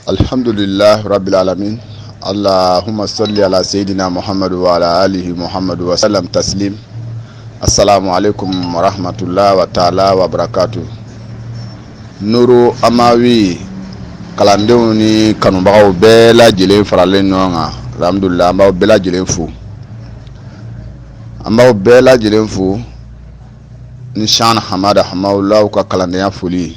Alhamdulillah rabbil alamin. Allahumma salli ala sayyidina Muhammad wa ala alihi Muhammad wa sallam taslim. Assalamu alaikum wa rahmatullah wa ta'ala wa barakatuh. Nuru Amawi kalandenw ni kanubagaw bɛɛ lajɛlen faralen ɲɔgɔn kan, alhamdulillah, an b'aw bɛɛ lajɛlen fo, an b'aw bɛɛ lajɛlen fo ni Shana Hamada Hamawulaw ka kalandenya foli.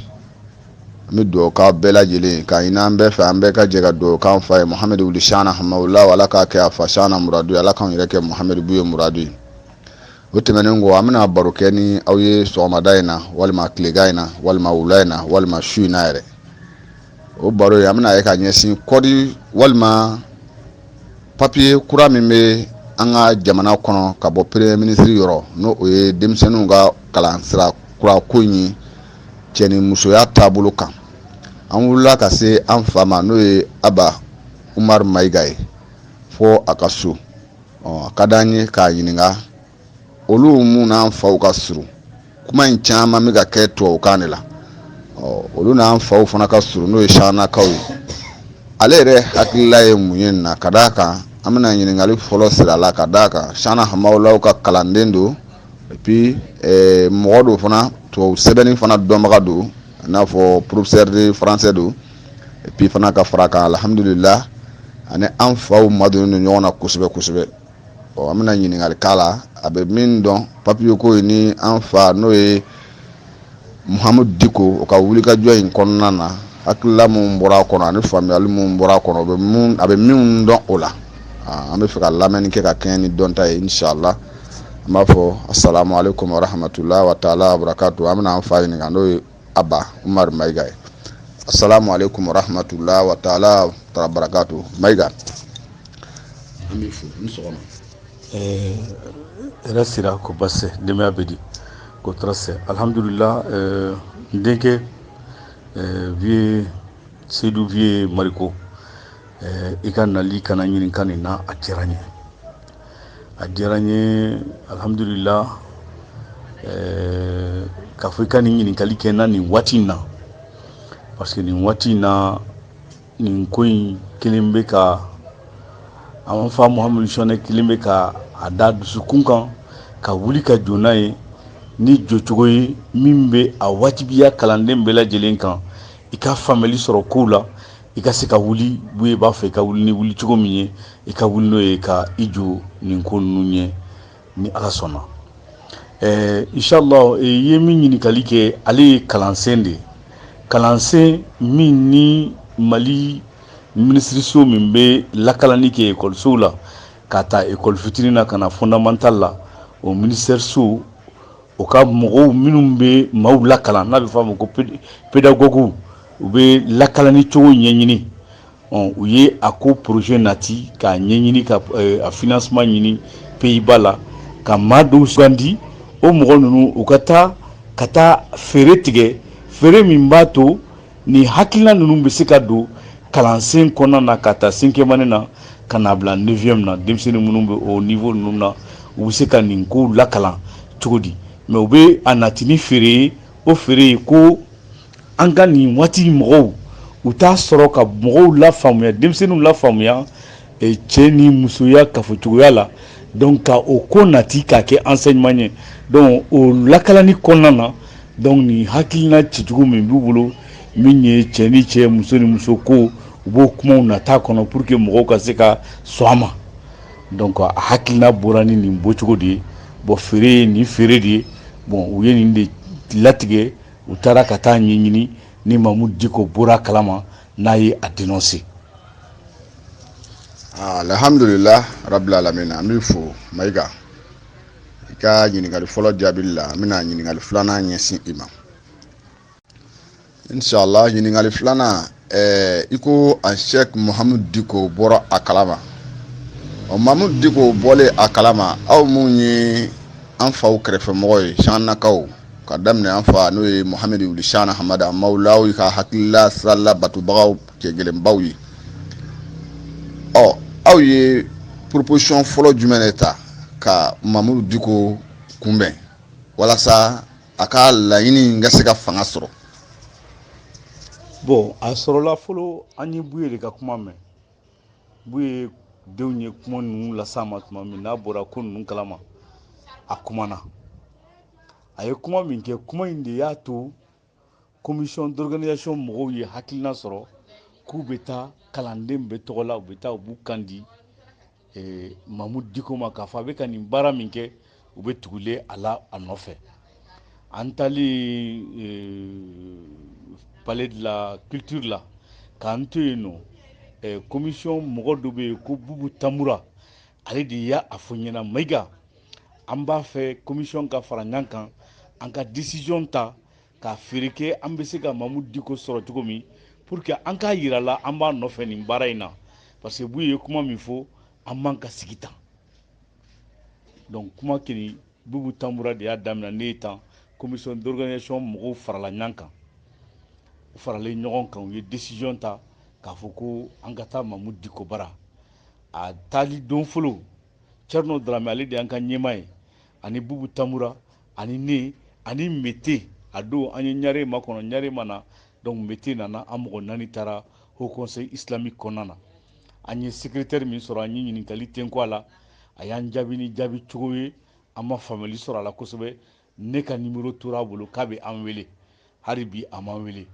An bɛ dugawu k'aw bɛɛ lajɛlen k'a ɲini an bɛɛ fɛ, an bɛɛ ka jɛ ka dugawu k'an fa ye Muhamadu wuli Shana Hamawulaw, Ala k'a kɛ a fa Shana muradu ye, Ala k'anw yɛrɛ kɛ Muhamadu Buye muradu ye. O tɛmɛnen kɔ, an bɛna baro kɛ ni aw ye sɔgɔmada in na, walima tilegan in na, walima wula in na, walima su in na yɛrɛ. O baro in, an bɛna ye ka ɲɛsin kɔdi walima papiye kura min bɛ an ka jamana kɔnɔ ka bɔ premier ministre yɔrɔ, n'o o ye denmisɛnninw ka kalansira kura ko in ye cɛ ni musoya taabolo kan. An wulila ka se an fa ma, n'o ye Aba Umaru Mayiga ye, fo a ka so. Ɔ, a ka d'an ye k'a ɲininka, olu mun n'an faw ka surun, kuma in caman bɛ ka kɛ tubabukan de la, ɔ, olu n'an faw fana ka surun, n'o ye Sanakaw ye, ale yɛrɛ hakilila ye mun ye nin na? Ka d'a kan, an bɛna ɲininkali fɔlɔ sira la, ka d'a kan Shana Hamawulaw ka kalanden don, et puis mɔgɔ don fana, tubabu sɛbɛnni fana dɔnbaga don, i n'a fɔ professeur de français don, et puis fana ka fara kan, alhamdulillah, ani an faw madonnen don ɲɔgɔn na kosɛbɛ kosɛbɛ. Ɔ, an bɛna ɲininkali k'a la, a bɛ min dɔn papiye ko in ni an fa, n'o ye Muhamudu Diko, o ka wulikajɔ in kɔnɔna na, hakilila mun bɔra a kɔnɔ ani faamuyali mun bɔra a kɔnɔ, o bɛ mun, a bɛ min dɔn o la. An bɛ fɛ ka lamɛnni kɛ ka kɛɲɛ ni dɔnta ye, inshallah. An b'a fɔ assalamu alaikum wa rahmatullahi wa ta'ala wa barakatuh. An bɛna an fa ɲininka, n'o ye Aba Umaru Mayiga ye. Assalamu alaikum wa rahmatullahi wa ta'ala wa barakatuh. Mayiga, an b'i fo, ni sɔgɔma. Hɛrɛ sira, ko basi tɛ, denbaya bɛ di? Ko tɔɔrɔ tɛ? Alhamdulillah. N denkɛ, vieux Seydou, vieux Mariko, i ka nali ka na ɲininka nin na, a diyara n ye, a diyara n ye, alhamdulillah. K'a fɔ i ka nin ɲininkali kɛ n na nin waati in na, parce que nin waati in na, nin ko in kelen bɛ ka an fa Muhamadu Sɔnɛ kelen bɛ ka a da dusukun kan ka wuli ka jɔ n'a ye ni jɔcogo ye min bɛ a wajibiya kalanden bɛɛ lajɛlen kan, i ka faamuyali sɔrɔ kow la, i ka se ka wuli. Buye b'a fɛ i ka wuli ni wuli cogo min ye, i ka wuli n'o ye ka i jɔ nin ko ninnu ɲɛ, ni Ala sɔnna. Inshallah, i ye min ɲininkali kɛ, ale ye kalansen de ye, kalansen min ni Mali minisiriso min bɛ lakalani kɛ ekɔlisow la, ka taa ekɔli fitinin na ka na fondamental la, o ministère so, o ka mɔgɔw minnu bɛ maaw lakalan, n'a bɛ fɔ a ma ko pédagogue, u bɛ lakalani cogo ɲɛɲini. U ye a ko projet nati k'a ɲɛɲini, ka a financement ɲini Pays-Bas la, ka maa dɔw sugandi. O mɔgɔ ninnu, u ka taa feere tigɛ, feere min b'a to ni hakilina ninnu bɛ se ka don kalansen kɔnɔna na, ka taa cinquième année na ka n'a bila neuvième na. Denmisɛnnin minnu bɛ o niveau ninnu na, u bɛ se ka nin kow lakalan cogo di? Mais u bɛ a nati ni feere ye. O feere ye ko an ka nin waati mɔgɔw, u t'a sɔrɔ ka mɔgɔw lafaamuya, denmisɛnninw lafaamuya cɛ ni musoya kafocogoya la. Donc ka o ko nati k'a kɛ enseignement ye. Donc o lakalani kɔnɔna na, donc nin hakilina cɛjugu min b'u bolo, min ye cɛ ni cɛ, muso ni muso ko, u b'o kumaw nata kɔnɔ pour que mɔgɔw ka se ka sɔn a ma. Donc a hakilina bɔra ni nin bɔcogo de ye. Bon, feere ye nin feere de ye. Bon, u ye nin de latigɛ, u taara ka taa ɲɛɲini ni Mamudu Diko bɔra a kalama n'a ye a dénoncé. Alhamdulillah rabbil alamin. An b'i fo, Mayiga, i ka ɲininkali fɔlɔ jaabili la. An bɛna ɲininkali filanan ɲɛsin i ma, inshallah. Ɲininkali filanan, i ko a Sheikh Muhammad Diko bɔra a kalama. Ɔ, Mamudu Diko bɔlen a kalama, aw mun ye an faw kɛrɛfɛmɔgɔ ye, Sanakaw, ka daminɛ an fa, n'o ye Muhamadu wuli Shana Hamada Mawulaw ka hakilila sira labatobagaw cɛ gɛlɛnbaw ye, ɔ, aw ye proposition fɔlɔ jumɛn de ta ka Mamudu Diko kunbɛn walasa a ka laɲini ka se ka fanga sɔrɔ? Bon, a sɔrɔla fɔlɔ, an ye Buye de ka kuma mɛn. Buye denw ye kuma ninnu las'a ma tuma min n'a bɔra ko ninnu kalama, a kumana. A ye kuma min kɛ, kuma in de y'a to commission d'organisation mɔgɔw ye hakilina sɔrɔ k'u bɛ taa kalanden bɛɛ tɔgɔ la, u bɛ taa u b'u kan di Mamudu Diko ma, k'a fɔ a bɛ ka nin baara min kɛ, u bɛ tugulen a la a nɔfɛ. An taalen palais de la culture la, k'an to yen nɔ, commission mɔgɔ dɔ bɛ yen ko Bubu Tamura, ale de y'a fɔ n ɲɛna: Mayiga, an b'a fɛ commission ka fara ɲɔgɔn kan, an ka décision ta k'a feere kɛ, an bɛ se ka Mamudu Diko sɔrɔ cogo min, pour que an k'a yira la an b'a nɔfɛ nin baara in na, parce que Buye ye kuma min fɔ, an man ka sigi tan. Donc kuma kini, Bubu Tambura de y'a daminɛ. Ne ye tan, commission d'organisation mɔgɔw farala ɲɔgɔn kan. U faralen ɲɔgɔn kan, u ye décision ta k'a fɔ ko an ka taa Mamudu Diko bara. A taali don fɔlɔ, Thierno Dramé, ale de y'an ka ɲɛmaa ye, ani Bubu Tamura ani ne ani Mete. A don an ye ɲare makɔnɔ, ɲare ma na, donc Mete nana. An mɔgɔ naani taara haut conseil islamique kɔnɔna na. An ye secrétaire min sɔrɔ, an ye ɲininkali tenko a la, a y'an jaabi ni jaabi cogo ye, an ma faamuyali sɔrɔ a la kosɛbɛ. Ne ka numéro tora a bolo k'a bɛ an wele, hali bi a m'an wele.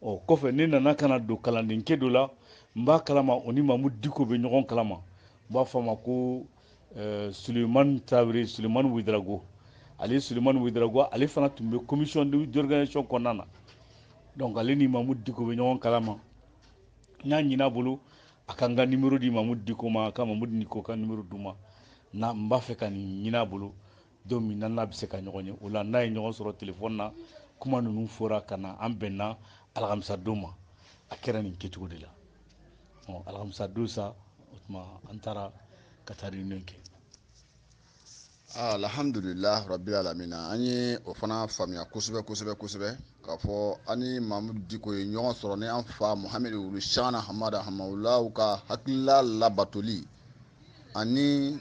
Ɔ kɔfɛ, ne nana ka na don kalandenkɛ dɔ la, n b'a kalama, o ni Mamudu Diko bɛ ɲɔgɔn kalama, n b'a fɔ a ma ko Sulemani Tarawele, Sulemani Ouédraogo. Ale Sulemani Ouédraogo, ale fana tun bɛ commission d'organisation kɔnɔna na. Donc ale ni Mamudu Diko bɛ ɲɔgɔn kalama. N y'a ɲini a bolo a ka n ka numéro di Mamudu Diko ma, a ka Mamudu Diko ka numéro d'u ma, na n b'a fɛ ka nin ɲini a bolo don min na n'a bɛ se ka ɲɔgɔn ye. O la, n'a ye ɲɔgɔn sɔrɔ téléphone na, kuma ninnu fɔra ka na, an bɛnna alamisa don ma. A kɛra nin kɛcogo de la. Ɔ alamisa don sa, o tuma an taara ka taa réunion kɛ. Alhamdulilah rabbil alamina. An ye o fana faamuya kosɛbɛ kosɛbɛ kosɛbɛ, k'a fɔ an ni Mamudu Diko ye ɲɔgɔn sɔrɔ ni an fa Muhamadu wulu Shana Hamada Hamawulaw ka hakilila labatoli ani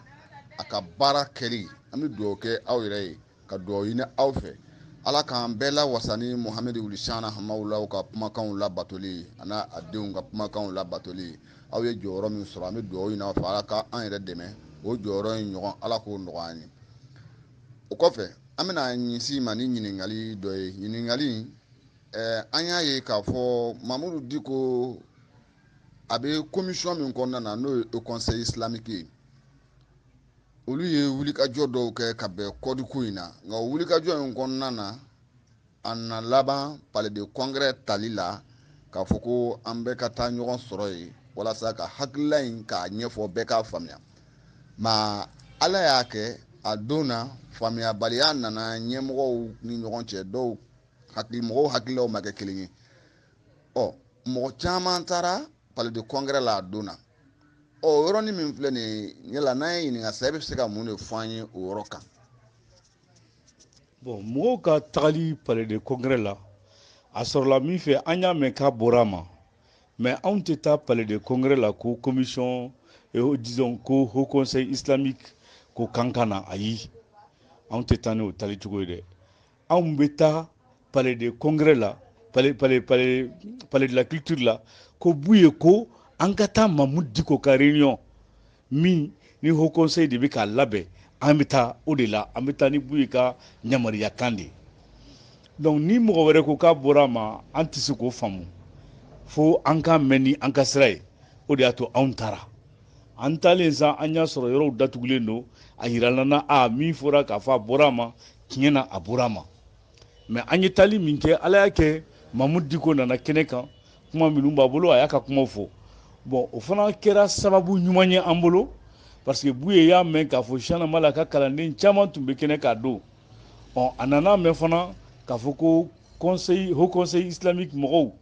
a ka baara kɛli. An bɛ dugawu kɛ aw yɛrɛ ye, ka dugawu ɲini aw fɛ, Ala k'an bɛɛ lawasa ni Muhamadu wulu Shana Hamawulaw ka kumakanw labatoli ani a denw ka kumakanw labatoli. Aw ye jɔyɔrɔ min sɔrɔ, an bɛ dugawu ɲini aw fɛ, Ala ka an yɛrɛ dɛmɛ o jɔyɔrɔ in ɲɔgɔn, Ala k'o nɔgɔya an ye. O kɔfɛ, an bɛna ɲɛsin ma ni ɲininkali dɔ ye. Ɲininkali, an y'a ye k'a fɔ Mamudu Diko a bɛ commission min kɔnɔna na, n'o ye haut conseil islamique ye, olu ye wulikajɔ dɔw kɛ ka bɛn code ko in na. Nka o wulikajɔ in kɔnɔna na, a na laban palais de congrès tali la, k'a fɔ ko an bɛɛ ka taa ɲɔgɔn sɔrɔ yen walasa ka hakilila in k'a ɲɛfɔ, bɛɛ k'a faamuya. Ma Ala y'a kɛ, a don na faamuyabaliya nana ɲɛmɔgɔw ni ɲɔgɔn cɛ, dɔw hakili, mɔgɔw hakililaw ma kɛ kelen ye. Ɔ mɔgɔ caman taara palais de congrès la a don na. Ɔ o yɔrɔnin min filɛ nin ye, yala n'an ye ɲininka sa, e bɛ se ka mun de fɔ an ye o yɔrɔ kan? Bon, mɔgɔw ka tagali palais de congrès la, a sɔrɔla min fɛ, an y'a mɛn k'a bɔra a ma, mais anw tɛ taa palais de congrès la ko commission, disons ko haut conseil islamique ko kan ka na. Ayi, anw tɛ taa ni o tali cogo ye dɛ. Anw bɛ taa palais de congrès la, palais de la culture la, ko Buye ko an ka taa Mamudu Diko ka réunion min ni haut conseil de bɛ k'a labɛn, an bɛ taa o de la, an bɛ taa ni Buye ka yamaruya kan de. Donc ni mɔgɔ wɛrɛ ko k'a bɔra a ma, an tɛ se k'o faamu fo an k'a mɛn ni an ka sira ye. O de y'a to anw taara. An taalen sa, an y'a sɔrɔ yɔrɔw datugulen don. A yirala na, a min fɔra k'a fɔ a bɔra a ma, tiɲɛ na a bɔra a ma. Mais an ye taali min kɛ, Ala y'a kɛ Mamudu Diko nana kɛnɛ kan, kuma minnu b'a bolo, a y'a ka kumaw fɔ. Bon, o fana kɛra sababu ɲuman ye an bolo, parce que Buye y'a mɛn k'a fɔ Cheickna Mala ka kalanden caman tun bɛ kɛnɛ k'a don. Ɔ a nana mɛn fana k'a fɔ ko conseil, haut conseil islamique mɔgɔw,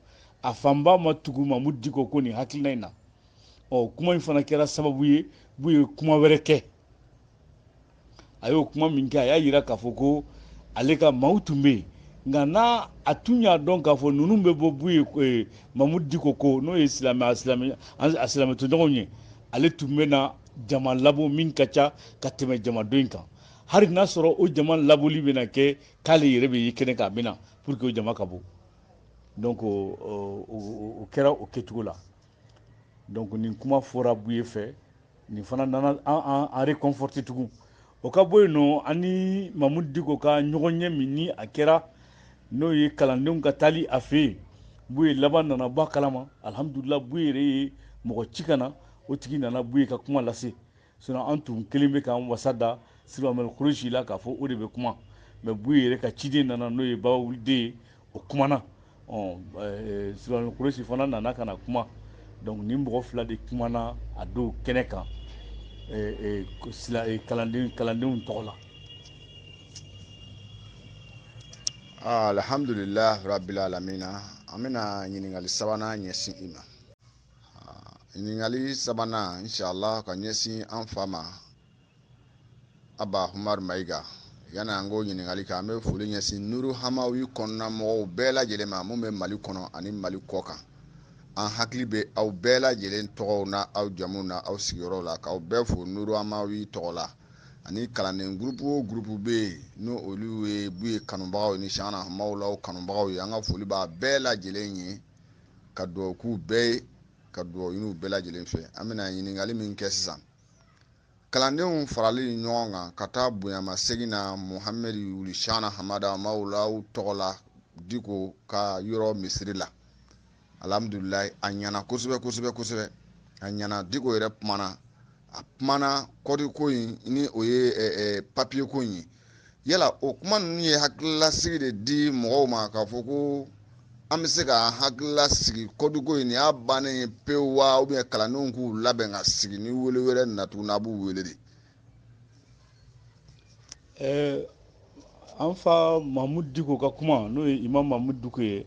a fanba ma tugu Mamudu Diko ko nin hakilina in na. Ɔ kuma in fana kɛra sababu ye Buye kuma wɛrɛ kɛ. A y'o kuma min kɛ, a y'a yira k'a fɔ ko ale ka maaw tun bɛ yen, nka n'a a tun y'a dɔn k'a fɔ ninnu bɛ bɔ Buye Mamudu Diko ko, n'o ye silamɛ a silamɛ a silamɛ tɔɲɔgɔnw ye, ale tun bɛ na jama labɔ min ka ca ka tɛmɛ jamadon in kan, hali n'a sɔrɔ o jama labɔli bɛna kɛ k'ale yɛrɛ bɛ ye kɛnɛ kan, a bɛ na pour que o jama ka bɔ. Donc o kɛra o kɛcogo la. Donc nin kuma fɔra Buye fɛ, nin fana nana an réconforter tugun. O ka bɔ yen nɔ, ani Mamudu Diko ka ɲɔgɔnye min ni a kɛra, n'o ye kalandenw ka taali a fɛ yen, Buye laban nana bɔ a kalama. Alhamdulillah, Buye yɛrɛ ye mɔgɔ ci ka na, o tigi nana Buye ka kuma lase. Sinon an tun kelen bɛ k'an wasa da Sidi Amadu Kuresi la k'a fɔ o de bɛ kuma, mais Buye yɛrɛ ka ciden nana, n'o ye Baba Wuli den ye, o kumana. Sidi Amadu Kuresi fana nana ka na kuma. Donc ni mɔgɔ fila de kumana a don kɛnɛ kan kalandenw tɔgɔ la. Alhamdulillah rabbil alamina. An bɛna ɲininkali sabanan ɲɛsin i ma. Ɲininkali sabanan inshallah ka ɲɛsin an fa ma Aba Umaru Mayiga. Yani an k'o ɲininkali kɛ, an bɛ foli ɲɛsin Nuru Hamawi kɔnɔna mɔgɔw bɛɛ lajɛlen ma mun bɛ Mali kɔnɔ ani Mali kɔ kan. An hakili bɛ aw bɛɛ lajɛlen tɔgɔw na aw jamuw na aw sigiyɔrɔw la, k'aw bɛɛ fo Nuru Hamawi tɔgɔ la. Ani kalanden gurupu o gurupu bɛ yen n'o olu ye Buye kanubagaw ye ni Shana Hamawulaw kanubagaw ye, an ka foli b'a bɛɛ lajɛlen ye, ka dugawu k'u bɛɛ ye, ka dugawu ɲini u bɛɛ lajɛlen fɛ. An bɛna ɲininkali min kɛ sisan, kalandenw farali ɲɔgɔn kan ka taa bonyamasegin na Muhamɛdi Wuli Shana Hamada Hamawulaw tɔgɔ la Diko ka yɔrɔ misiri la, alhamdulilayi a ɲɛna kosɛbɛ kosɛbɛ kosɛbɛ, a ɲɛna. Diko yɛrɛ kumana, a kumana kɔdi ko in ni o ye papiye ko in ye. Yala o kuma ninnu ye hakililasigi de di mɔgɔw ma k'a fɔ ko an bɛ se ka hakililasigi kɔdi ko in nin y'a bannen ye pewu wa, ou bien kalandenw k'u labɛn ka sigi ni wele wɛrɛ nana tuguni a b'u wele de? An fa Mamudu Diko ka kuma, n'o ye Imam Mamudu Diko ye,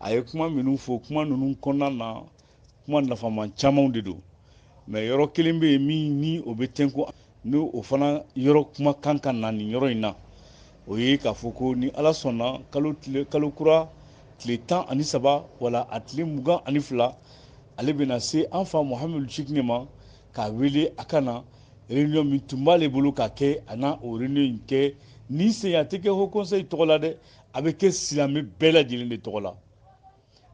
a ye kuma minnu fɔ, kuma ninnu kɔnɔna na kuma nafama camanw de don. Mais yɔrɔ kelen bɛ yen min ni o bɛ tɛnku, n'o o fana yɔrɔ kuma kan ka na nin yɔrɔ in na, o ye k'a fɔ ko ni Ala sɔnna kalo kura tile 13 wala a tile 22, ale bɛna se an fa Muhamadu Chikine ma k'a wele a ka na réunion min tun b'ale bolo ka kɛ, a na o réunion in kɛ. Nin sen a tɛ kɛ Haut Conseil tɔgɔ la dɛ, a bɛ kɛ silamɛ bɛɛ lajɛlen de tɔgɔ la.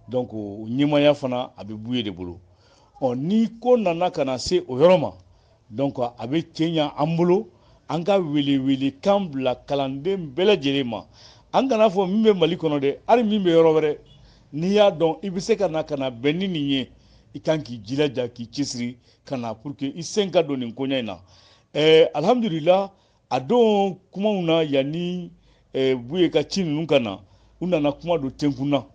Donc o ɲɛmaaya fana a bɛ Buye de bolo. Ni ko nana ka na se o yɔrɔ ma, donc a bɛ cɛ ɲa an bolo an ka welewelekan bila kalanden bɛɛ lajɛlen ma. An kana fɔ min bɛ Mali kɔnɔ dɛ, hali min bɛ yɔrɔ wɛrɛ, n'i y'a dɔn i bɛ se ka na ka na bɛn ni nin ye, i kan k'i jilaja k'i cɛsiri ka na pour que i sen ka don nin koɲɛ in na. Alhamdulillah, a don kumaw na yanni Buye ka ci ninnu ka na, u nana kuma don tenkun na.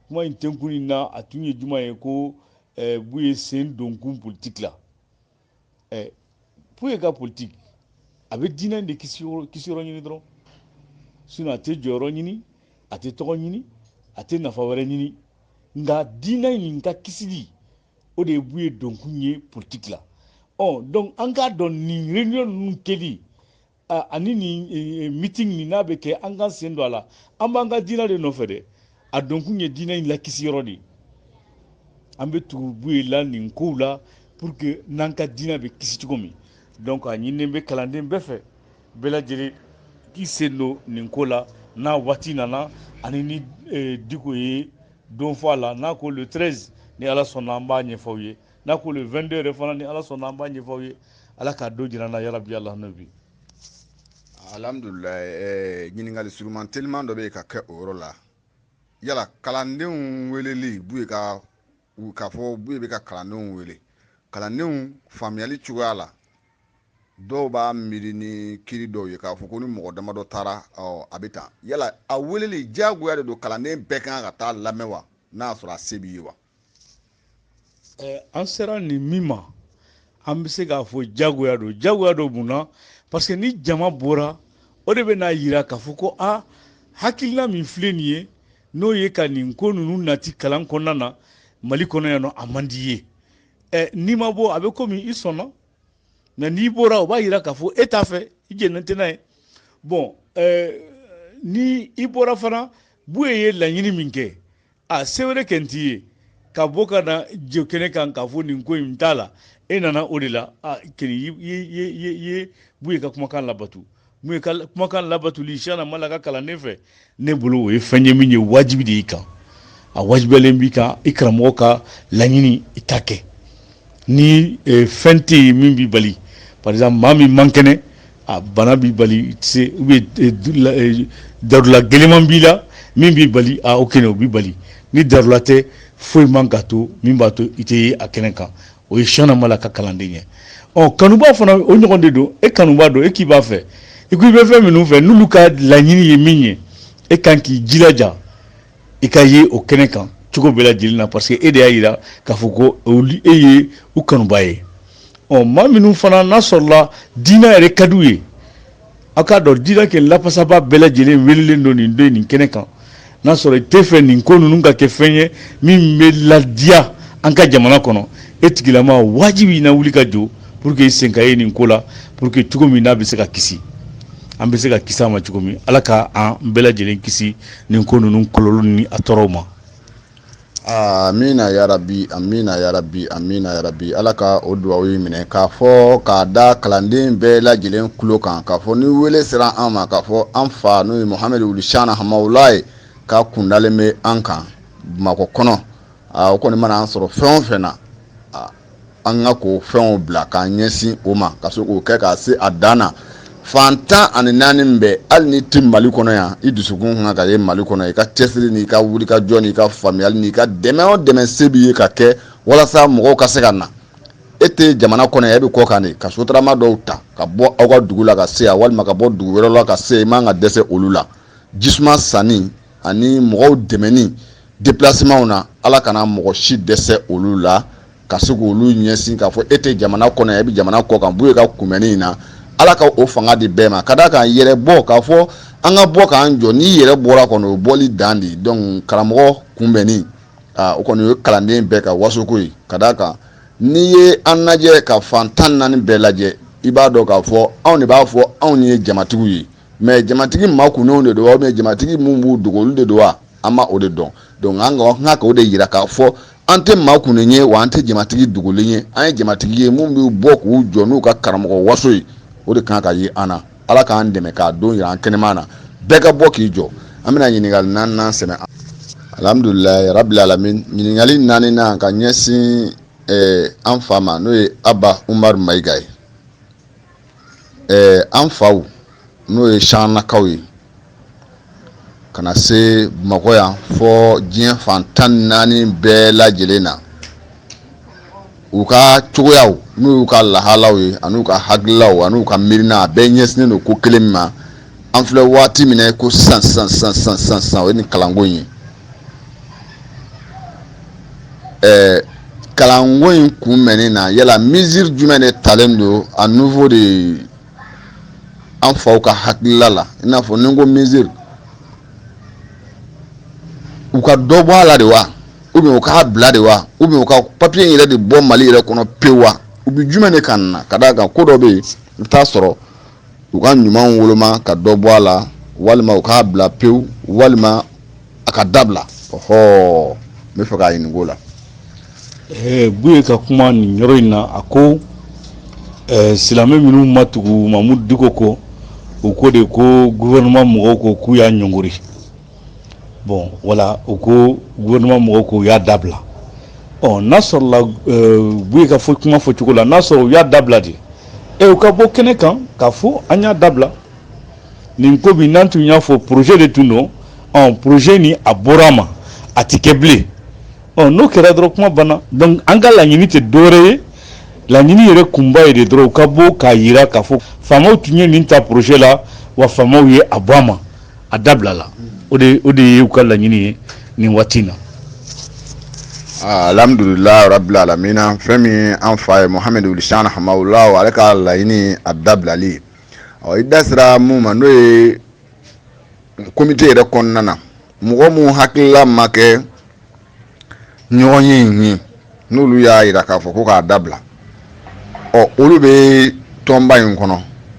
Kuma in tenkun in na, a tun ye juma ye ko Buye sen don kun politique la. Buye ka politique a bɛ diinɛ de kisiyɔrɔ ɲini dɔrɔn, sinon a tɛ jɔyɔrɔ ɲini, a tɛ tɔgɔ ɲini, a tɛ nafa wɛrɛ ɲini. Nka diinɛ in ka kisili, o de ye Buye donkun ye politique la. Donc an k'a dɔn nin réunion ninnu kɛli ani nin meeting nin n'a bɛ kɛ, an k'an sen don a la. An b'an ka diinɛ de nɔfɛ dɛ, a donkun ye diinɛ in lakisiyɔrɔ de ye. An bɛ tugu Buye la nin kow la pour que n'an ka diinɛ bɛ kisi cogo min. Donc a ɲininen bɛ kalanden bɛɛ fɛ, bɛɛ lajɛlen k'i sen don nin ko la n'a waati nana, ani ni Diko ye don fɔ a la, n'a ko le 13 ni Ala sɔnna an b'a ɲɛfɔ aw ye, n'a ko le 22 yɛrɛ fana ni Ala sɔnna an b'a ɲɛfɔ aw ye. Ala k'a don jira an na, yarabi Ala nabi. Alhamdulilayi. Ɲininkali suruman teliman dɔ bɛ yen ka kɛ o yɔrɔ la. Yala kalandenw weleli Buye ka k'a fɔ Buye bɛ ka kalandenw wele, kalandenw faamuyali cogoya la, dɔw b'a miiri ni kiri dɔw ye k'a fɔ ko ni mɔgɔ damadɔ taara, a bɛ tan. Yala a weleli diyagoya de don kalanden bɛɛ kan ka taa lamɛn wa, n'a y'a sɔrɔ a se b'i ye wa? An sera nin min ma, an bɛ se k'a fɔ diyagoya don. Diyagoya don mun na? Parce que ni jama bɔra, o de bɛ n'a yira k'a fɔ ko a hakilina min filɛ nin ye, n'o ye ka nin ko ninnu nati kalan kɔnɔna na Mali kɔnɔ yan nɔ, a man di ye. N'i ma bɔ, a bɛ komi i sɔnna, mais n'i bɔra, o b'a yira k'a fɔ e t'a fɛ, i jɛnnen tɛ n'a ye. Bon, ni i bɔra fana, Buye ye laɲini min kɛ, a se wɛrɛ kɛ n t'i ye ka bɔ ka na jɔ kɛnɛ kan k'a fɔ nin ko in t'a la, e nana o de la. A kɛni i ye Buye ka kumakan labatu. Buye ka kumakan labatuli Shana Mala ka kalanden fɛ, ne bolo o ye fɛn ye min ye wajibi de y'i kan. A wajibiyalen b'i kan, i karamɔgɔ ka laɲini, i k'a kɛ. Ni fɛn tɛ yen min b'i bali, par exemple maa min man kɛnɛ, a bana b'i bali, i tɛ se, ou bien darula gɛlɛman b'i la min b'i bali, a o kɛnɛ o b'i bali. Ni darula tɛ, foyi man ka to min b'a to i tɛ ye a kɛnɛ kan. O ye Cheickna Mala ka kalanden ye. Ɔ, kanuba fana, o ɲɔgɔn de don. E kanuba don, e k'i b'a fɛ, i ko i bɛ fɛn minnu fɛ, n'olu ka laɲini ye min ye, e kan k'i jilaja i ka ye o kɛnɛ kan cogo bɛɛ lajɛlen na, parce que e de y'a yira k'a fɔ ko e ye u kanuba ye. Ɔ, maa minnu fana n'a sɔrɔla diinɛ yɛrɛ ka d'u ye, aw k'a dɔn diinɛ kɛ lafasaba bɛɛ lajɛlen welelen don nin don nin kɛnɛ kan. N'a sɔrɔ i tɛ fɛ nin ko ninnu ka kɛ fɛn ye min bɛ ladiya an ka jamana kɔnɔ, e tigilama wajibi na wuli ka jɔ pour que i sen ka ye nin ko la, pour que cogo min n'a bɛ se ka kisi, an bɛ se ka kisi a ma cogo min. Ala ka an bɛɛ lajɛlen kisi nin ko ninnu kɔlɔlɔ ni a tɔɔrɔw ma. Amina yarabi, amina yarabi, amina yarabi. Ala ka o duwawu yi minɛ. K'a fɔ k'a da kalanden bɛɛ lajɛlen tulo kan k'a fɔ ni wele sera an ma, k'a fɔ an fa n'o ye Mohamɛdi wuli Cheickna Hamawulayi ka kundalen bɛ an kan Bamakɔ kɔnɔ, o kɔni mana an sɔrɔ fɛn o fɛn na, an ka k'o fɛnw bila k'an ɲɛsin o ma, ka se k'o kɛ k'a se a dan na. Fan 14 bɛɛ, hali n'i tɛ Mali kɔnɔ yan, i dusukun kan ka ye Mali kɔnɔ, i ka cɛsiri n'i ka wulikajɔ n'i ka faamuyali n'i ka dɛmɛ o dɛmɛ se b'i ye ka kɛ walasa mɔgɔw ka se ka na. E tɛ jamana kɔnɔ yan, e bɛ kɔ kan de, ka sotarama dɔw ta ka bɔ aw ka dugu la ka se yan, walima ka bɔ dugu wɛrɛ la ka se yan, i man ka dɛsɛ olu la. Jisuma sanni ani mɔgɔw dɛmɛni déplacement na, Ala kana mɔgɔ si dɛsɛ olu la, ka se k'olu ɲɛsin k'a fɔ e tɛ jamana kɔnɔ yan, e bɛ jamana kɔ kan. Buye ka kunbɛnni in na, Ala ka o fanga di bɛɛ ma, ka d'a kan yɛrɛ bɔ k'a fɔ an ka bɔ k'an jɔ, n'i yɛrɛ bɔra kɔnɔ, o bɔli dan de. Donc karamɔgɔ kunbɛnni, o kɔni o ye kalanden bɛɛ ka wasoko ye, ka d'a kan n'i ye an lajɛ ka fan 14 bɛɛ lajɛ, i b'a dɔn k'a fɔ anw de b'a fɔ anw ye jamatigiw ye. Mais jamatigi makunnenw de don wa, ou bien jamatigi mun b'u dogo, olu de don wa? An ma o de dɔn. Donc an ka k'o de yira k'a fɔ an tɛ maa kunnen ye wa, an tɛ jamatigi dogolen ye. An ye jamatigi ye mun b'u bɔ k'u jɔ n'u ka karamɔgɔ waso ye. O de kan ka ye an na. Ala k'an dɛmɛ k'a don yira an kɛnɛma na, bɛɛ ka bɔ k'i jɔ. An bɛna ɲininkali naaninan sɛmɛ. Alhamdulilayi rabil alamin. Ɲininkali naaninan ka ɲɛsin an fa ma, n'o ye Aba Umaru Mayiga ye. An faw, n'o ye Cheicknakaw ye, ka na se Bamakɔ yan fɔ diɲɛ fan 14 bɛɛ lajɛlen na, u ka cogoyaw n'u y'u ka lahalaw ye, an'u ka hakililaw an'u ka miirina, a bɛɛ ɲɛsinnen don ko kelen min ma, an filɛ waati min na ko sisan sisan sisan sisan sisan sisan, o ye nin kalanko in ye. Kalanko in kunbɛnni na, yala mesure jumɛn de talen don à niveau de an faw ka hakilila la? I n'a fɔ ni n ko mesure, u ka dɔ bɔ a la de wa, ou bien u k'a bila de wa, ou bien u ka papier in yɛrɛ de bɔ Mali yɛrɛ kɔnɔ pewu wa? U bɛ jumɛn de kan na? Ka d'a kan ko dɔ bɛ yen, i bɛ taa sɔrɔ u ka ɲumanw woloma ka dɔ bɔ a la, walima u k'a bila pewu, walima a ka dabila. Ɔhɔ, n bɛ fɛ k'a ɲininka o la. Buye ka kuma nin yɔrɔ in na, a ko silamɛ minnu ma tugu Mamudu Diko kɔ, u ko de ko gouvernement mɔgɔw ko k'u y'a ɲɔngori. Bon, wala u ko gouvernement mɔgɔw ko u y'a dabila. Ɔ, n'a sɔrɔla Buye ka fɔ kuma fɔcogo la, n'a sɔrɔ u y'a dabila de, u ka bɔ kɛnɛ kan k'a fɔ an y'a dabila. Nin ko bi n'an tun y'a fɔ projet de tun don, ɔ, projet ni a bɔra a ma, a ti kɛ bilen. Ɔ, n'o kɛra dɔrɔn, kuma banna. Donc an ka laɲini tɛ dɔwɛrɛ ye, laɲini yɛrɛ kunba ye de dɔrɔn u ka bɔ k'a yira k'a fɔ faamaw tun ye nin ta projet la wa, faamaw ye a bɔ a ma, a dabila la. O de ye u ka laɲini ye nin waati in na. Alhamdulilayi rabil alamina. Fɛn min ye an fa ye Mohamɛdi wuli Cheickna Hamawula, ale ka laɲini a dabilali. Ɔ, i da sera mun ma, n'o ye komite yɛrɛ kɔnɔna na, mɔgɔ mun hakilila ma kɛ ɲɔgɔn ye in ye, n'olu y'a yira k'a fɔ ko k'a dabila, ɔ, olu bɛ tɔnba in kɔnɔ,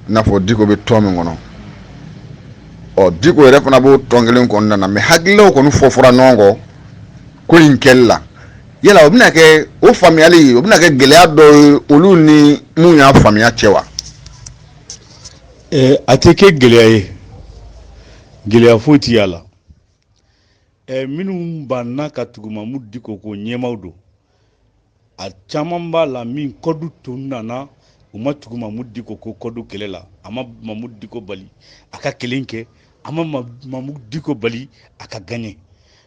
i n'a fɔ Diko bɛ tɔn min kɔnɔ. Ɔ, Diko yɛrɛ fana b'o tɔn kelen kɔnɔna na, mɛ hakililaw kɔni fɔ fɔra ɲɔgɔn kɔ ko in kɛli la. Yala o bɛna kɛ, o faamuyali o bɛna kɛ gɛlɛya dɔ ye olu ni mun y'a faamuya cɛ wa? A tɛ kɛ gɛlɛya ye, gɛlɛya foyi tɛ y'a la. Minnu banna ka tugu Mamudu Diko kɔ, ɲɛmaaw don, a caman b'a la min kɔdu tun nana, u ma tugu Mamudu Diko kɔ kɔdu kɛlɛ la. A ma Mamudu Diko bali a ka kɛlɛ kɛ, a ma Mamudu Diko bali a ka gagner.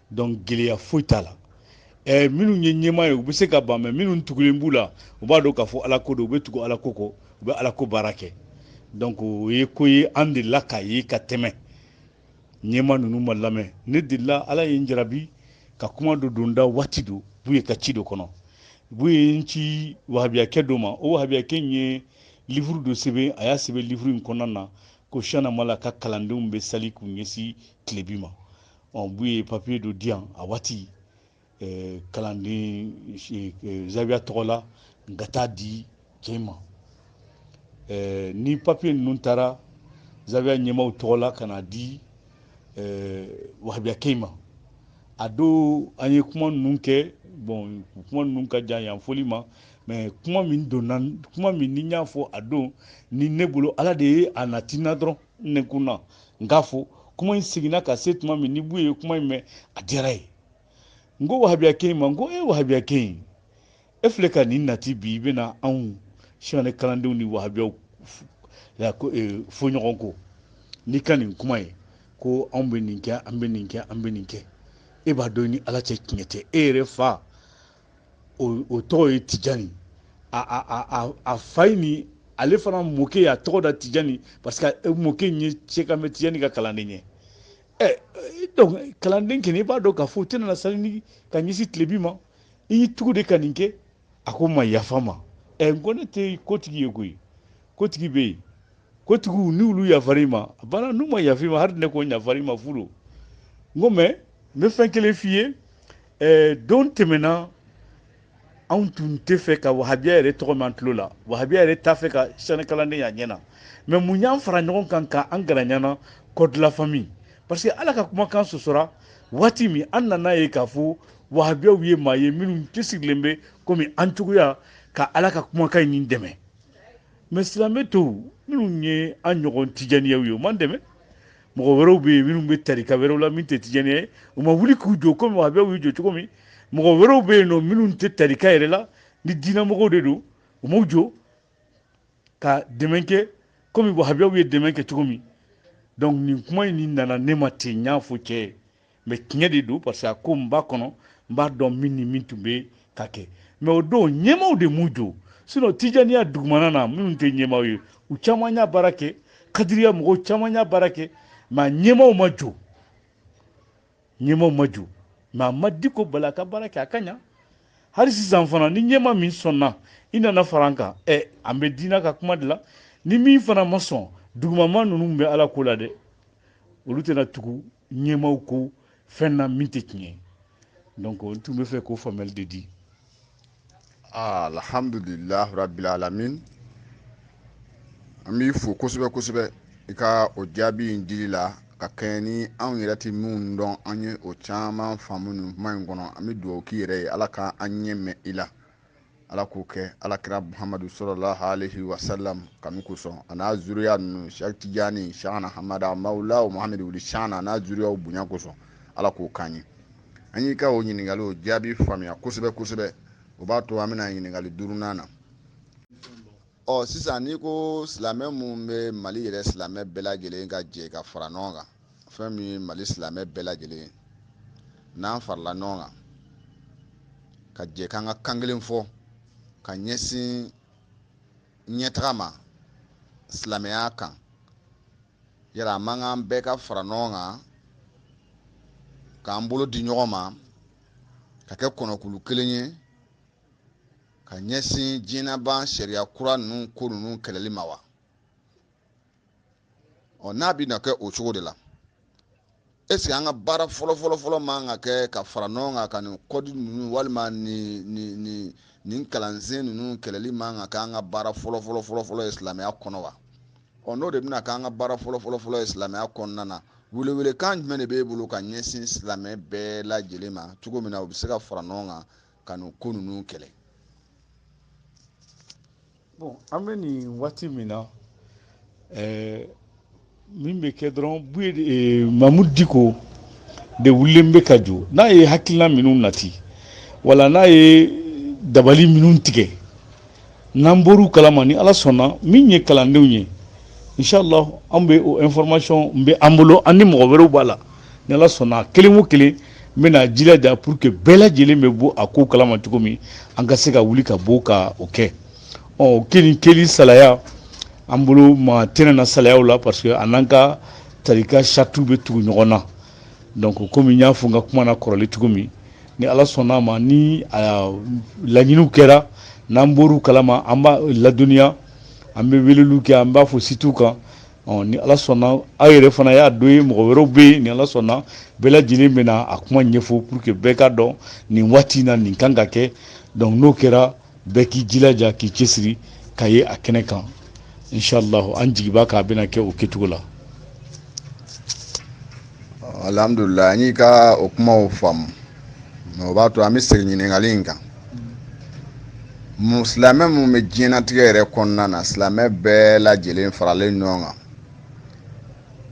Donc gɛlɛya foyi t'a la. Minnu ye ɲɛmaa ye, u bɛ se ka ban, mais minnu tugulen b'u la, u b'a dɔn k'a fɔ Ala ko don, u bɛ tugu Ala ko kɔ, u bɛ Ala ko baara kɛ. Donc o ye ko ye an delila k'a ye ka tɛmɛ, ɲɛmaa ninnu ma lamɛn. Ne delila, Ala ye n jarabi ka kuma dɔ don da waati dɔ Buye ka ci dɔ kɔnɔ. Buye ye n ci wahabiyakɛ dɔ ma. O wahabiyakɛ in ye livre dɔ sɛbɛn. A y'a sɛbɛn livre in kɔnɔna na ko Cheickna Mala ka kalandenw bɛ sali k'u ɲɛsin tilebi ma. Buye ye papier dɔ di yan a waati, kalanden zawiya tɔgɔ la, n ka taa di cɛ ma. Ni papier ninnu taara zawiya ɲɛmaaw tɔgɔ la ka na di wahabiyakɛ in ma, a don an ye kuma ninnu kɛ. Bon, kuma ninnu ka jan yan fɔli ma, mais kuma min donna, kuma min ni n y'a fɔ a don ni ne bolo, Ala de ye a nati n na dɔrɔn, ne kun na n k'a fɔ. Kuma in seginna ka se tuma min ni Buye ye kuma in mɛn, a diyara ye. N ko wahabiyakɛ in ma, n ko e wahabiyakɛ in, e filɛ ka nin nati bi, i bɛna anw Cheickna kalandenw ni wahabiyaw fɔ ɲɔgɔn kɔ n'i ka nin kuma ye ko anw bɛ nin kɛ, an bɛ nin kɛ, an bɛ nin kɛ. E b'a dɔn ni Ala cɛ tiɲɛ tɛ. E yɛrɛ fa o tɔgɔ ye Tijani, a fa in ni ale fana mɔkɛ y'a tɔgɔ da Tijani, parce que mɔkɛ in ye Sɛki Tijani ka kalanden ye. Donc kalanden kɛnɛ, i b'a dɔn k'a fɔ o tɛna sali ni ka ɲɛsin tilebi ma, i y'i tugu de ka nin kɛ. A ko ma yafa ma. N ko ne tɛ kotigi ye koyi, kotigi bɛ yen, kotigiw ni olu yafara i ma, a banna, n'u ma yafa i ma, hali ne ko yafara i ma fu don. N ko mais n bɛ fɛn kelen f'i ye. Don tɛmɛna, anw tun tɛ fɛ ka wahabiya yɛrɛ tɔgɔ mɛn an tulo la, wahabiya yɛrɛ t'a fɛ ka Cheickna kalanden y'a ɲɛ na. Mais mun y'an fara ɲɔgɔn kan k'an gɛrɛ ɲɔgɔn na? Code de la famille, parce que Ala ka kumakan sɔsɔra waati min, an nana ye k'a fɔ wahabiyaw ye maa ye minnu cɛsirilen bɛ komi an cogoya ka Ala ka kumakan in dɛmɛ. Mais silamɛ tɔw minnu ye an ɲɔgɔn tijaniyaw ye, u m'an dɛmɛ. Mɔgɔ wɛrɛw bɛ yen minnu bɛ tarika wɛrɛw la min tɛ tijaniya ye, u ma wuli k'u jɔ komi wahabiyaw y'u jɔ cogo min. Mɔgɔ wɛrɛw bɛ yen nɔ minnu tɛ tarika yɛrɛ la, ni diinɛmɔgɔw de don, u m'u jɔ ka dɛmɛ kɛ komi wahabiyaw ye dɛmɛ kɛ cogo min. Donc nin kuma in nin nana ne ma ten, n y'a fɔ cɛ ye, mais tiɲɛ de don, parce que a ko n b'a kɔnɔ, n b'a dɔn min ni min tun bɛ ka kɛ. Mais o don ɲɛmaaw de m'u jɔ, sinon tijaniya dugumana na minnu tɛ ɲɛmaaw ye, u caman y'a baara kɛ, kadiriya mɔgɔw caman y'a baara kɛ, mais ɲɛmaaw ma jɔ, ɲɛmaaw ma jɔ. Mais a ma Diko bali a ka baara kɛ, a ka ɲa. Hali sisan fana, ni ɲɛmaa min sɔnna, i nana fara an kan, an bɛ diinɛ ka kuma de la. Ni min fana ma sɔn, dugumama ninnu bɛ Ala ko la dɛ, olu tɛna tugu ɲɛmaaw ko fɛn na min tɛ tiɲɛ ye. Donc n tun bɛ fɛ k'o faamuyali de di. Alhamdulilah rabbil alamin, an b'i fo kosɛbɛ kosɛbɛ i ka o jaabi in dili la ka kɛɲɛ ni anw yɛrɛ tɛ minnu dɔn, an ye o caman faamu nin kuma in kɔnɔ. An bɛ dugawu k'i yɛrɛ ye, Ala ka an ɲɛ mɛn i la, Ala k'o kɛ Ala kira Muhamadu sallallahu alaihi wa sallam kanu kosɔn, a n'a zuriya ninnu, Cheikh Tijani, Cheikhna Hamada Mawula Muhamadu wuli Cheikhna, a n'a zuriyaw bonya kosɔn, Ala k'o k'an ye. An y'i ka o ɲininkali o jaabi faamuya kosɛbɛ kosɛbɛ. O b'a to an bɛna ɲininkali duurunan na. Sisan n'i ko silamɛ mun bɛ Mali yɛrɛ, silamɛ bɛɛ lajɛlen ka jɛ ka fara ɲɔgɔn kan, fɛn min ye Mali silamɛ bɛɛ lajɛlen ye, n'an farala ɲɔgɔn kan ka jɛ k'an ka kan kelen fɔ ka ɲɛsin ɲɛtaga ma silamɛya kan, yala a man kan bɛɛ ka fara ɲɔgɔn kan k'an bolo di ɲɔgɔn ma ka kɛ kɔnɔkulu kelen ye ka ɲɛsin diɲɛlaban sariya kura ninnu ko ninnu kɛlɛli ma wa? N'a bɛna kɛ o cogo de la, est ce que an ka baara fɔlɔ fɔlɔ fɔlɔ man ka kɛ ka fara ɲɔgɔn kan ka nin kɔdi ninnu walima nin kalansen ninnu kɛlɛli man ka kɛ an ka baara fɔlɔ fɔlɔ fɔlɔ fɔlɔ ye silamɛya kɔnɔ wa? N'o de bɛna k'an ka baara fɔlɔ fɔlɔ fɔlɔ ye silamɛya kɔnɔna na, welewelekan jumɛn de b'e bolo ka ɲɛsin silamɛ bɛɛ lajɛlen ma cogo min na u bɛ se ka fara ɲɔgɔn kan ka nin ko ninnu kɛlɛ? Bon, an bɛ nin waati min na, min bɛ kɛ dɔrɔn, Buye Mamudu Diko de wulilen bɛ ka jɔ n'a ye hakilina minnu nati wala n'a ye dabali minnu tigɛ n'an bɔr'u kalama, ni Ala sɔnna, min ye kalandenw ye, inshallah, an bɛ o information bɛ an bolo, an ni mɔgɔ wɛrɛw b'a la. Ni Ala sɔnna, kelen o kelen n bɛna jilaja pour que bɛɛ lajɛlen bɛ bɔ a ko kalama cogo min, an ka se ka wuli ka bɔ ka o kɛ. Ɔ kelen keli salaya, an bolo ma tɛnɛ na salayaw la, parce que a n'an ka tarika saratiw bɛ tugu ɲɔgɔn na. Donc komi n y'a fɔ n ka kuma na kɔrɔlen cogo min, ni Ala sɔnna a ma, ni laɲiniw kɛra, n'an bɔr'u kalama, an b'a ladɔnniya, an bɛ weleliw kɛ, an b'a fɔ sitew kan. Ni Ala sɔnna, aw yɛrɛ fana y'a dɔ ye, mɔgɔ wɛrɛw bɛ yen, ni Ala sɔnna, bɛɛ lajɛlen bɛna a kuma ɲɛfɔ pour que bɛɛ ka dɔn nin waati in na nin kan ka kɛ. Donc n'o kɛra, bɛɛ k'i jilaja k'i cɛsiri ka ye a kɛnɛ kan, inshallah. An jigi b'a kan a bɛna kɛ o kɛcogo la. Alhamdulilah, an y'i ka o kumaw faamu. O b'a to an bɛ segin ɲininkali in kan. Silamɛ minnu bɛ diɲɛnatigɛ yɛrɛ kɔnɔna na, silamɛ bɛɛ lajɛlen faralen ɲɔgɔn kan,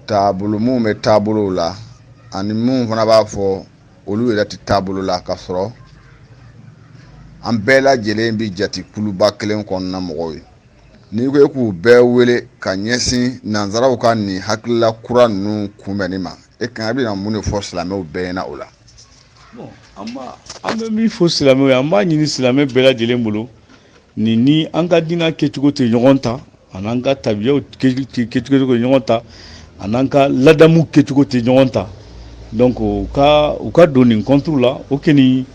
taabolo minnu bɛ taabolow la ani minnu fana b'a fɔ olu yɛrɛ tɛ taabolo la, ka sɔrɔ an bɛɛ lajɛlen bɛ jate kuluba kelen kɔnɔna mɔgɔw ye, n'i ko e k'u bɛɛ wele ka ɲɛsin nanzaraw ka nin hakilila kura ninnu kunbɛnni ma, e kan bɛna mun de fɔ silamɛw bɛɛ ɲɛna o la? An bɛ min fɔ silamɛw ye, an b'a ɲini silamɛ bɛɛ lajɛlen bolo, nin ni an ka diinɛ kɛcogo tɛ ɲɔgɔn ta, ani an ka tabiyaw kɛcogo tɛ ɲɔgɔn ta, ani an ka ladamu kɛcogo tɛ ɲɔgɔn ta. Donc u ka don nin contre la. O kɔni,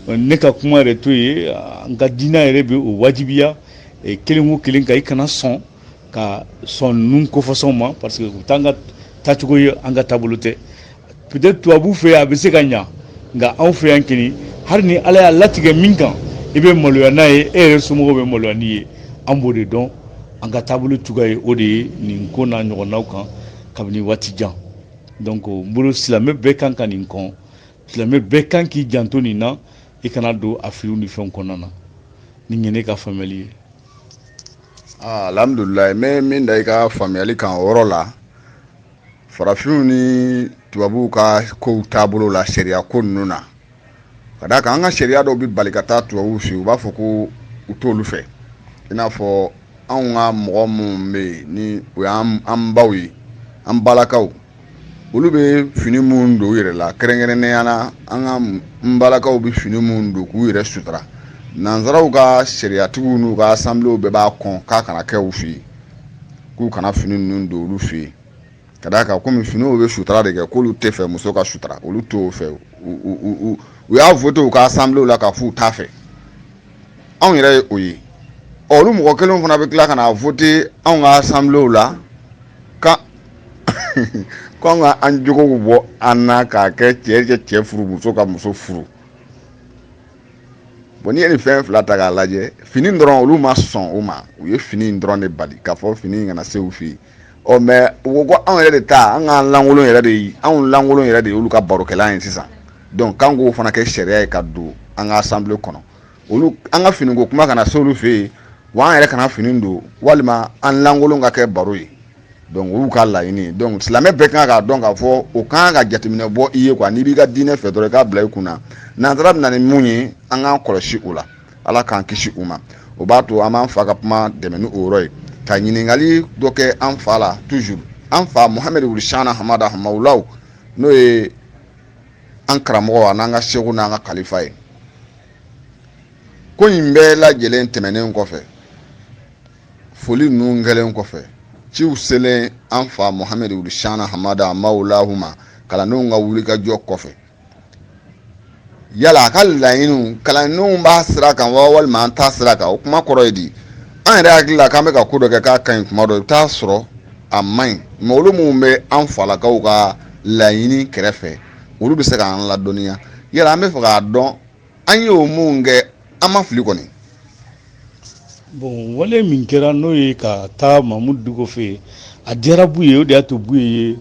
ne ka kuma yɛrɛ to ye, an ka diinɛ yɛrɛ bɛ o wajibiya kelen o kelen kan, i kana sɔn ka sɔn ninnu kofɔsɔn ma, parce que u t'an ka taacogo ye, an ka taabolo tɛ. Peut-être tubabu fɛ yen a bɛ se ka ɲa, nka anw fɛ yan kɔni, hali ni Ala y'a latigɛ min kan, i bɛ maloya n'a ye, e yɛrɛ somɔgɔw bɛ maloya n'i ye. An b'o de dɔn, an ka taabolo cogoya ye o de ye nin ko n'a ɲɔgɔnnaw kan kabini waati jan. Donc n bolo, silamɛ bɛɛ kan ka nin kɔn, silamɛ bɛɛ kan k'i janto nin na, i kana don a filiw ni fɛnw kɔnɔna na. Nin ye ne ka faamuyali ye. Alhamdulilayi, n bɛ min da i ka faamuyali kan o yɔrɔ la, farafinw ni tubabuw ka kow taabolo la, sariya ko ninnu na, ka d'a kan an ka sariya dɔw bɛ bali ka taa tubabuw fɛ yen, u b'a fɔ ko u t'olu fɛ. I n'a fɔ anw ka mɔgɔ minnu bɛ yen ni o y'an baw ye, an balakaw, olu bɛ fini minnu don u yɛrɛ la, kɛrɛnkɛrɛnnenya la an ka n balakaw bɛ fini minnu don k'u yɛrɛ sutura, nanzaraw ka sariyatigiw n'u ka assemblée bɛɛ b'a kɔn k'a kana kɛ u fɛ yen, k'u kana fini ninnu don olu fɛ yen, ka d'a kan komi finiw bɛ sutura de kɛ, k'olu tɛ fɛ muso ka sutura, olu t'o fɛ. U y'a voté u ka assemblée la k'a f'u t'a fɛ. Anw yɛrɛ ye o ye. Ɔ, olu mɔgɔ kelenw fana bɛ tila ka na voté anw ka assemblée la ka ko an ka an jogow bɔ an na k'a kɛ cɛ kɛ cɛ furu, muso ka muso furu. Bon, n'i ye nin fɛn fila ta k'a lajɛ, fini dɔrɔn, olu ma sɔn o ma, u ye fini in dɔrɔn de bali k'a fɔ fini in kana se u fɛ yen. Ɔ, mais u ko ko anw yɛrɛ de ta, an k'an lankolon yɛrɛ de ye, anw lankolon yɛrɛ de ye olu ka barokɛlan ye sisan. Donc k'an k'o fana kɛ sariya ye ka don an ka assemblée kɔnɔ, olu an ka finiko kuma kana se olu fɛ yen, wa an yɛrɛ kana fini don walima an lankolon ka kɛ baro ye. Donc o y'u ka laɲini ye. Donc silamɛ bɛɛ kan k'a dɔn k'a fɔ o kan ka jateminɛ bɔ i ye quoi. N'i b'i ka diinɛ fɛ dɔrɔn, i k'a bila i kunna, nanzara bɛ na ni mun ye, an k'an kɔlɔsi o la. Ala k'an kisi u ma. O b'a to an b'an fa ka kuma dɛmɛ ni o yɔrɔ ye, ka ɲininkali dɔ kɛ an fa la toujours, an fa Mohamɛdi wuli Shana Hamada Hamawulaw, n'o ye an karamɔgɔ, a n'an ka seku n'an ka kalifa ye. Ko in bɛɛ lajɛlen tɛmɛnen kɔfɛ, foli ninnu kɛlen kɔfɛ, ciw selen an fa Mohamɛdi wuli Shana Hamada Hamawulahu ma, kalandenw ka wulikajɔ kɔfɛ, yala a ka laɲiniw, kalandenw b'a sira kan wa, walima an t'a sira kan? O kuma kɔrɔ ye di? An yɛrɛ hakili la k'an bɛ ka ko dɔ kɛ k'a ka ɲi, kuma dɔ i bɛ taa sɔrɔ a man ɲi. Mais olu minnu bɛ an falakaw ka laɲini kɛrɛfɛ, olu bɛ se k'an ladɔnniya. Yala an bɛ fɛ k'a dɔn, an y'o mun kɛ, an ma fili kɔni? Bon, wale min kɛra, n'o ye ka taa Mamudu Diko fɛ yen, a diyara Buye. O de y'a to Buye ye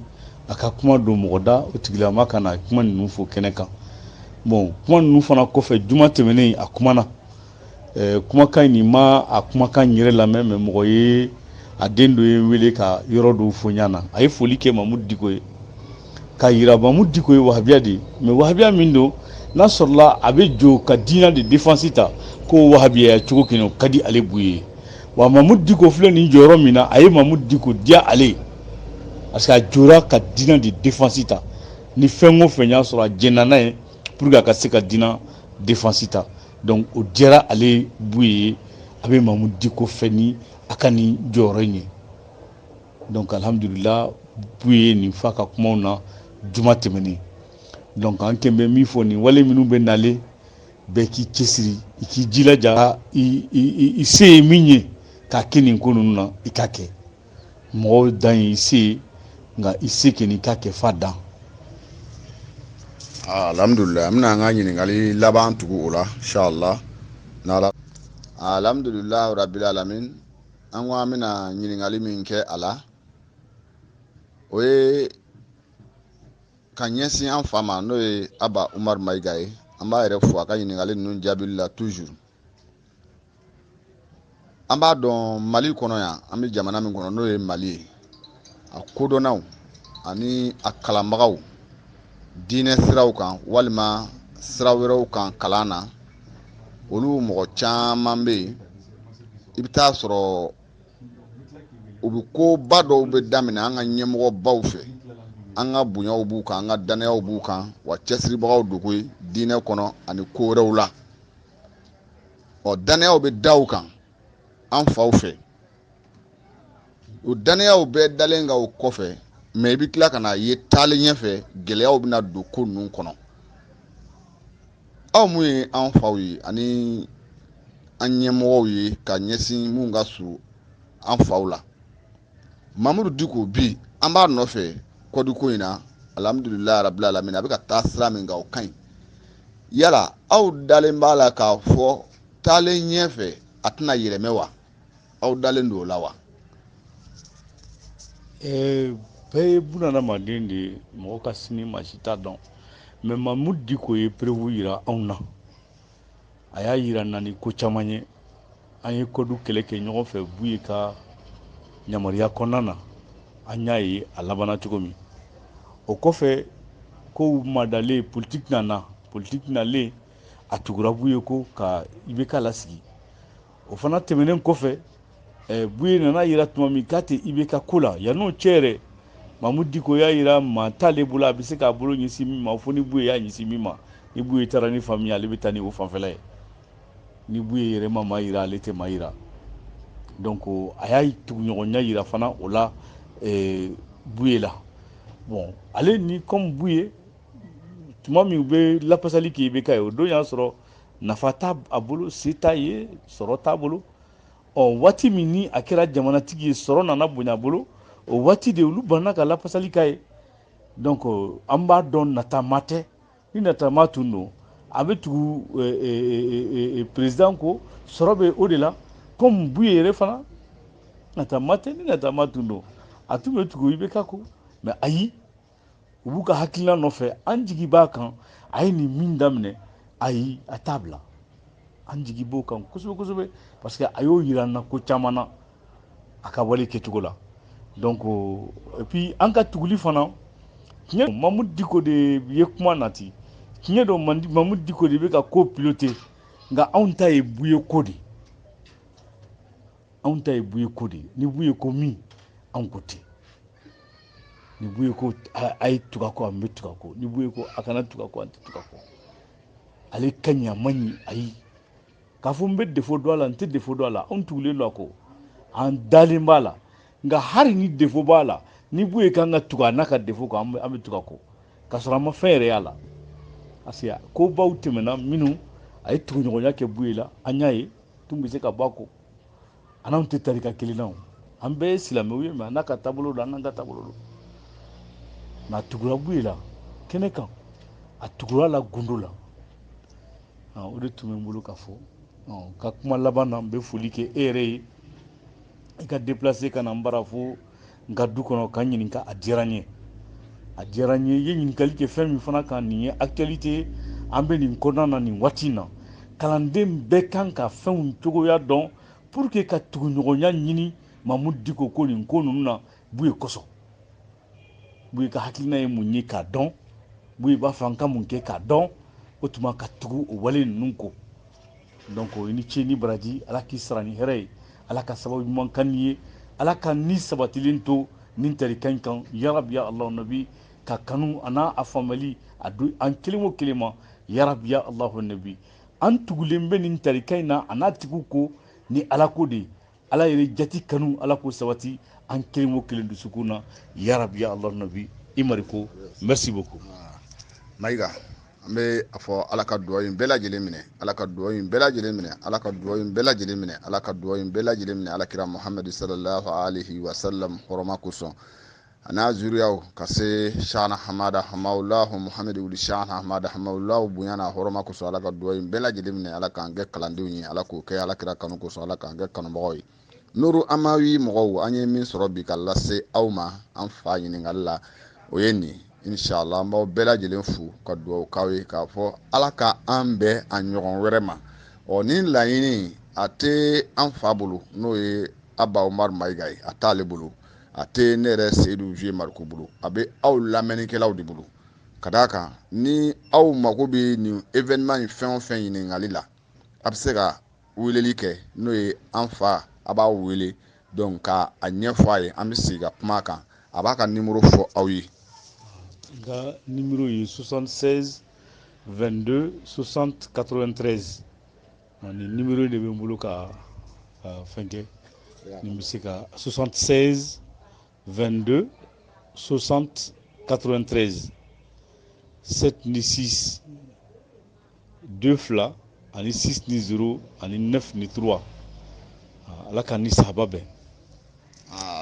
a ka kuma don mɔgɔ da, o tigilama ka na kuma ninnu fɔ kɛnɛ kan. Bon, kuma ninnu fana kɔfɛ, juma tɛmɛnen a kumana, kumakan nin ma a kumakan yɛrɛ lamɛn, mais mɔgɔ ye a den dɔ ye n wele ka yɔrɔ dɔw fɔ n ɲɛna. A ye foli kɛ Mamudu Diko ye, K'a yira Mamudu Diko ye wahabiya de ye, mais wahabiya min don, n'a sɔrɔla a bɛ jɔ ka diinɛ de défense ta, ko wahabiyaya cogo kelen o ka di ale Buye ye. Wa Mamudu Diko filɛ nin jɔyɔrɔ min na, a ye Mamudu Diko diya ale ye parce que a jɔra ka diinɛ de défense ta. Ni fɛn o fɛn y'a sɔrɔ, a jɛnna n'a ye pour que a ka se ka diinɛ défense ta. Donc o diyara ale Buye ye. A bɛ Mamudu Diko fɛ ni a ka nin jɔyɔrɔ in ye. Donc alhamdulillah, Buye ye nin fɔ a ka kumaw na juma tɛmɛnen. Donc an kɛn bɛ min fɔ, nin wale minnu bɛ nalen, bɛɛ k'i cɛsiri, i k'i jilaja, i se ye min ye k'a kɛ nin ko ninnu na, i k'a kɛ. Mɔgɔw dan ye i se ye, nka i se kɛ nin k'a kɛ f'a dan. Alhamdulillah, an bɛna an ka ɲininkali laban tugu o la inshallah n'ala. Alhamdulillah rabbil alamin. An ko an bɛna ɲininkali min kɛ a la, o ye ka ɲɛsin an fa ma, n'o ye Aba Umaru Mayiga ye. An b'a yɛrɛ fo a ka ɲininkali ninnu jaabili la toujours. An b'a dɔn Mali kɔnɔ yan, an bɛ jamana min kɔnɔ, n'o ye Mali ye, a kodɔnnaw ani a kalanbagaw diinɛ siraw kan walima sira wɛrɛw kan kalan na, olu mɔgɔ caman bɛ yen, i bɛ taa sɔrɔ u bɛ koba dɔw bɛ daminɛ an ka ɲɛmɔgɔbaw fɛ. An ka bonyaw b'u kan, an ka dannayaw b'u kan, wa cɛsiribagaw don koyi diinɛ kɔnɔ ani ko wɛrɛw la. Ɔ, dannayaw bɛ da u kan an faw fɛ. O dannayaw bɛɛ dalen ka o kɔfɛ, mais i bɛ tila ka n'a ye taalen ɲɛfɛ, gɛlɛyaw bɛna don ko ninnu kɔnɔ. Aw mun ye an faw ye ani an ɲɛmɔgɔw ye ka ɲɛsin mun ka surun an faw la, Mamudu Diko bi, an b'a nɔfɛ kɔdiko in na. Alhamdulilayi rabbil alamin, a bɛ ka taa sira min kan, o ka ɲi. Yala aw dalen b'a la k'a fɔ taalen ɲɛfɛ a tɛna yɛlɛmɛ wa? Aw dalen don o la wa? Bɛɛ ye bunadamaden de ye, mɔgɔ ka sini maa si t'a dɔn. Mais Mamudu Diko ye preuve yira anw na, a y'a yira na ni ko caman ye. An ye kɔdu kɛlɛ kɛ ɲɔgɔn fɛ Buye ka yamaruya kɔnɔna na, an y'a ye a labanna cogo min. O kɔfɛ, kow madalen, politique nana. Politique nalen, a tugura Buye ko ka IBK lasigi. O fana tɛmɛnen kɔfɛ, Buye nana yira tuma min k'a tɛ IBK ko la, yann'o cɛ yɛrɛ, Mamudu Diko y'a yira maa t'ale bolo a bɛ se k'a bolo ɲɛsin min ma fo ni Buye y'a ɲɛsin min ma. Ni Buye taara ni fan min ye, ale bɛ taa ni o fanfɛla ye. Ni Buye yɛrɛ ma maa yira, ale tɛ maa yira. Donc a y'a tuguɲɔgɔnya yira fana o la Buye la. Bon, ale ni comme Buye, tuma min u bɛ lapasali kɛ IBK ye, o don y'a sɔrɔ nafa t'a a bolo, se t'a ye, sɔrɔ t'a bolo. Ɔ, waati min ni a kɛra jamanatigi ye, sɔrɔ nana bonya a bolo, o waati de olu banna ka lapasali k'a ye. Donc an b'a dɔn natama tɛ. Ni natama tun don, a bɛ tugu président ko, sɔrɔ bɛ o de la. Comme Buye yɛrɛ fana natama tɛ, ni natama tun don, a tun bɛ tugu IBK ko. Mais ayi, u b'u ka hakilina nɔfɛ. An jigi b'a kan, a ye nin min daminɛ, ayi, a t'a bila. An jigi b'o kan kosɛbɛ kosɛbɛ, parce que a y'o yira an na ko caman na a ka wale kɛcogo la. Donc et puis an ka tuguli fana, tiɲɛ, Mamudu Diko de ye kuma nati. Tiɲɛ don, Mamudu Diko de bɛ ka ko piloter, nka anw ta ye Buye ko de, anw ta ye Buye ko de. Ni Buye ko min, anw ko ten. Ni Buye ko a ye tugu a kɔ, an bɛ tugu a kɔ. Ni Buye ko a kana tugu a kɔ, an tɛ tugu a kɔ. Ale ka ɲi, a man ɲi, ayi, k'a fɔ n bɛ défaut dɔn a la, n tɛ défaut dɔn a la. Anw tugulen don a kɔ, an dalen b'a la. Nka hali ni défaut b'a la, ni Buye kan ka tugu a n'a ka défaut kɔ, an bɛ tugu a kɔ k'a sɔrɔ an ma fɛn yɛrɛ y'a la, parce que kobaw tɛmɛna minnu a ye tuguɲɔgɔnya kɛ Buye la, an y'a ye tun bɛ se ka bɔ a kɔ. An n'anw tɛ tarika kelen na o, an bɛɛ ye silamɛw ye, mais an n'a ka taabolo don, an n'an ka taabolo don. Mais a tugura Buye la kɛnɛ kan, a tugura la gundo la. O de tun bɛ n bolo ka fɔ ka kuma laban na. N bɛ foli kɛ e yɛrɛ ye, i ka déplacer ka na n bara fo n ka du kɔnɔ ka n ɲininka. A diyara n ye, a diyara n ye. I ye ɲininkali kɛ fɛn min fana kan, nin ye actualité ye, an bɛ nin kɔnɔna na nin waati in na. Kalanden bɛɛ kan ka fɛnw cogoya dɔn pour que ka tuguɲɔgɔnya ɲini Mamudu Diko ko nin ko ninnu na Buye kosɔn. Buye ka hakilina ye mun ye k'a dɔn, Buye b'a fɛ an ka mun kɛ k'a dɔn, o tuma ka tugu o wale ninnu kɔ. Donc i ni ce ni baraji, Ala k'i sara ni hɛrɛ ye, Ala ka sababu ɲuman kan ni ye, Ala ka ni sabatilen to nin tarika in kan, yarabi ya Alahu nabi, ka kanu a n'a a faamuyali a don an kelen o kelen ma, yarabi ya Alahu nabi. An tugulen bɛ nin tarika in na a n'a tigiw ko ni Ala ko de ye, Ala yɛrɛ jati kanu, Ala k'o sabati an kelen o kelen dusukun na, yarabi ya Alahu nabi. I Mariko, merci beaucoup. Mayiga, an bɛ a fɔ Ala ka dugawu in bɛɛ lajɛlen minɛ, Ala ka dugawu in bɛɛ lajɛlen minɛ, Ala ka dugawu in bɛɛ lajɛlen minɛ, Ala ka dugawu in bɛɛ lajɛlen minɛ, Ala kira Muhamadu sallallahu alaihi wa sallam hɔrɔma kosɔn, a n'a zuriyaw ka se Shana Hamada Hamawulahu Muhamadu wuli Shana Hamada Hamawulahu bonya n'a hɔrɔma kosɔn, Ala ka dugawu in bɛɛ lajɛlen minɛ, Ala k'an kɛ kalandenw ye, Ala k'o kɛ Ala kira kanu kosɔn, Ala k'an kɛ kanubagaw ye. Nuru Amawi mɔgɔw, an ye min sɔrɔ bi ka lase aw ma an fa ɲininkali la, o ye nin. Inshallah, an b'aw bɛɛ lajɛlen fo ka dugawu k'aw ye k'a fɔ Ala ka an bɛn a ɲɔgɔn wɛrɛ ma. Ɔ nin laɲini a tɛ an fa bolo, n'o ye Aba Umaru Mayiga ye, a t'ale bolo, a tɛ ne yɛrɛ Seyidu Vieux Mariko bolo, a bɛ aw lamɛnnikɛlaw de bolo. Ka d'a kan ni aw mago bɛ nin événement in fɛn o fɛn ɲininkali la, a bɛ se ka weleli kɛ, n'o ye an fa, a b'a wele donc ka a ɲɛfɔ a ye, an bɛ sigi ka kuma a kan, a b'a ka numéro fɔ aw ye. N ka numéro ye 76 22 60 93. Nin numéro de bɛ n bolo ka fɛn kɛ, nin bɛ se ka 76 22 60 93, 7 ni 6 2 fila ani 6 ni 0 ani 9 ni 3. Ala ka ni sahaba bɛn.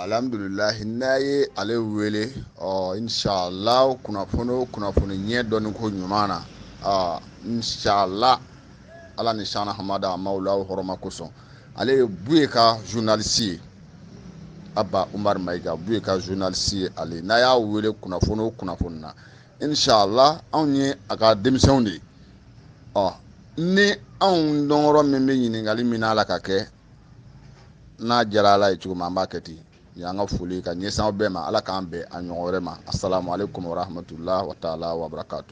Alhamdulilahi, n'a ye ale wele, ɔ inshallah kunnafoni o kunnafoni ɲɛ dɔɔni ko ɲuman na, inshallah Ala ni Shana Hamada Mawulaw hɔrɔma kosɔn, ale ye Buye ka journaliste ye, Aba Umaru Mayiga Buye ka journaliste ye ale. N'a y'a wele kunnafoni o kunnafoni na, inshallah anw ye a ka denmisɛnw de ye. Ɔ ni anw dɔnkɔrɔ min bɛ ɲininkali min n'a la ka kɛ, n'a diyara Ala ye cogo min, an b'a kɛ ten. Nin y'an ka foli ka ɲɛsin aw bɛɛ ma, Ala k'an bɛn a ɲɔgɔn wɛrɛ ma. Asalamu aleykum wa rahmatulah wa taala wa barakatu.